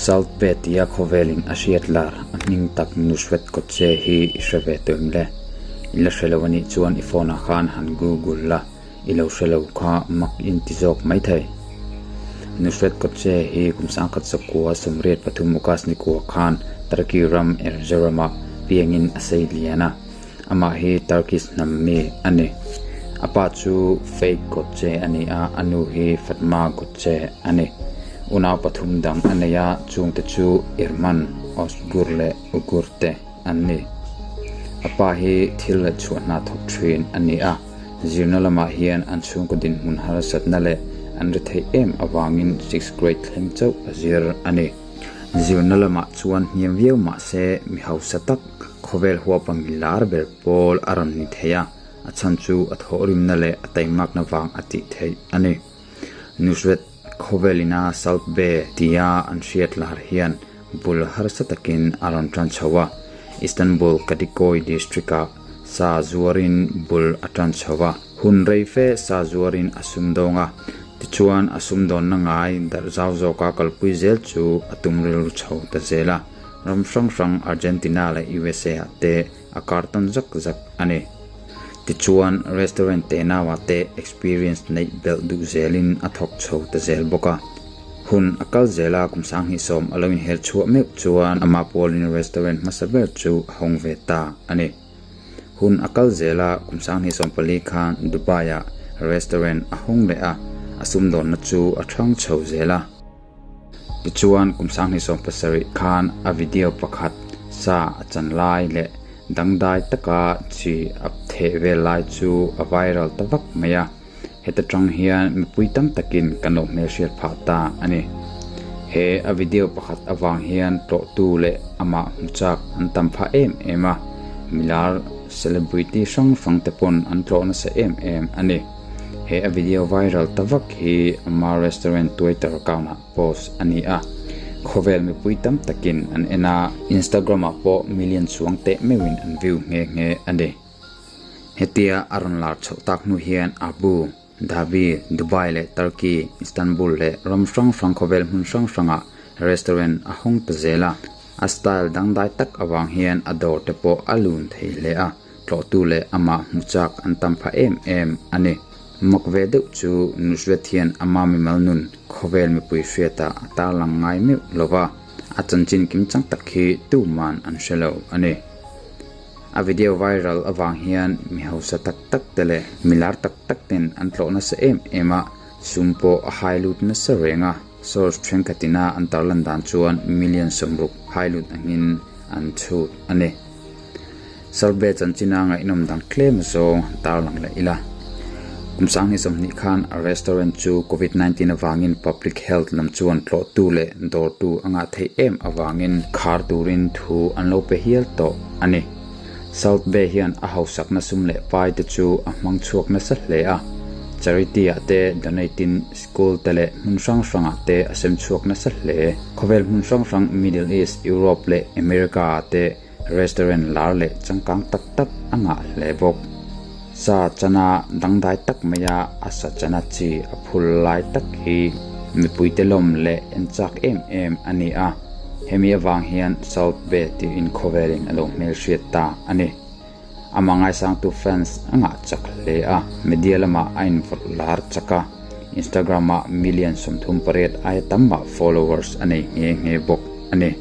Salt Bae tia khawvelin a hriat lar a hming tak Nusret Gökçe hi i hre ve tawh em le? I la hre lo a nih chuan i phone ah khan han google la, i lo hre lo kha mak in ti zawk mai thei. Nusret Gökçe hi kum 1983 August ni kua khan Turkey ram Erzurum ah piangin a sei lian a. Amah hi Turkish hnam mi a ni. A pa chu Faik Gökçe a ni a, a nu hi Fatma Gökçe a ni. Unau pathum dang a nei a, chungte chu Irman, Özgür leh Ugur te an ni. A pa hi thil leh chhuah hna thawk thin a ni a, zirna lamah hian an chhungkaw dinhmun harsatna leh an ri theih em avangin sixth grade thleng chauh a zir a ni. Zirna lamah chuan hniam viau mah se mi hausa tak Khawvel huapa mi lar ber pawl a rawn ni thei a, a chhan chu a thawhrimna leh a taimakna vang a tih theih a ni. Nusret khawvelina Salt Bae tia an hriat lar hian bul harsa takin a rawn tan chho a, Istanbul Kadikoy district-ah sa zuarin bul a tan chho a. Hun rei fe sa zuarin a sumdawng a, tichuan a sumdawnna ngai darh zau zawka kalpui zel chu a tum rilru chho ta zel a. Ram hrang hrang Argentina leh USA ah te a kar tawn zak zak a ni. Tichuan restaurant te nauah te experience neih belh duh zelin a thawk chho ta zel bawk a. Hun a kal zel a kum 2010 a lo inher chhuah meuh chuan ama pualin restaurant hmasa ber chu a hawng ve ta a ni. Hun a kal zel a kum 2014 khan Dubai ah restaurant a hawng leh a, a sumdawnna chu a thang chho zel a. Tichuan, kum 2017 khan a video pakhat sa a chan lai leh dangdai taka chi a theh vel lai chu a viral ta vak mai a, heta tang hian mipui tam takin kan lo hmelhriat phah ta a ni. He a video pakhat avang hian tlawhtu leh amah hmu chak an tam phah em em a, milar celebrity hrang hrang te pawn an tlawh nasa em em a ni. He a video viral ta vak hi ama restaurant Twitter account ah post a ni a, khawvel mipui tam takin an en a, Instagram ah pawh million chuang teh meuhin an view nghe nghe a ni. Hetia a rawn lar chhoh tak hnu hian Abu Dhabi, Dubai leh Turkey, Istanbul leh ram hrang hrang khawvel hmun hrang hrangah restaurant a hawng ta zel a, a style dangdai tak avang hian a dawr te pawh a lun thei hle a. Tlawhtu leh amah hmu chak an tam pha em em a ni. Mak ve deuh chu Nusret hian ama mimal nun khawvel mipui hriatah a tarlang ngai meuh lo va, a chanchin kim chang tak hi tuman an hre lo a ni. A video viral avang hian mi hausa tak tak te leh mi lar tak tak ten an tlawh nasa em em a, sum pawh a hai lut nasa reng a, source thenkhatina an tarlan dan chuan million 60 hai lut angin an chhut a ni. Salt Bae chanchina ngaihnawm dang tlem zawng han tarlang leh ila. Kum 2020 khan a restaurant chu Covid 19 avangin public health lam chuan tlawhtu leh dawrtu a ngah theih em avangin khar turin thu an lo pe hial tawh a ni. Salt Bae hian a hausakna sum leh pai te chu a hmang chhuak nasa hle a, charity ah te donate in school te leh hmun hrang hrangah te a sem chhuak nasa hle. Khawvel hmun hrang hrang Middle East, Europe leh America ah te Restaurant lar leh changkang tak tak a ngah hle bawk. Sa chana dangdai tak maia a sa chana chi a phul lai tak hi mipuite lawm leh en chak em em a ni a, hemi avang hian Salt Bae tiin khawvelin a lo hmelhriat ta a ni. Amah ngaisangtu fans a ngah chak hle a, media lamah a invawrh lar chak a, Instagram-ah million 38 aia tam mah followers a nei nghe nghe bawk a ni.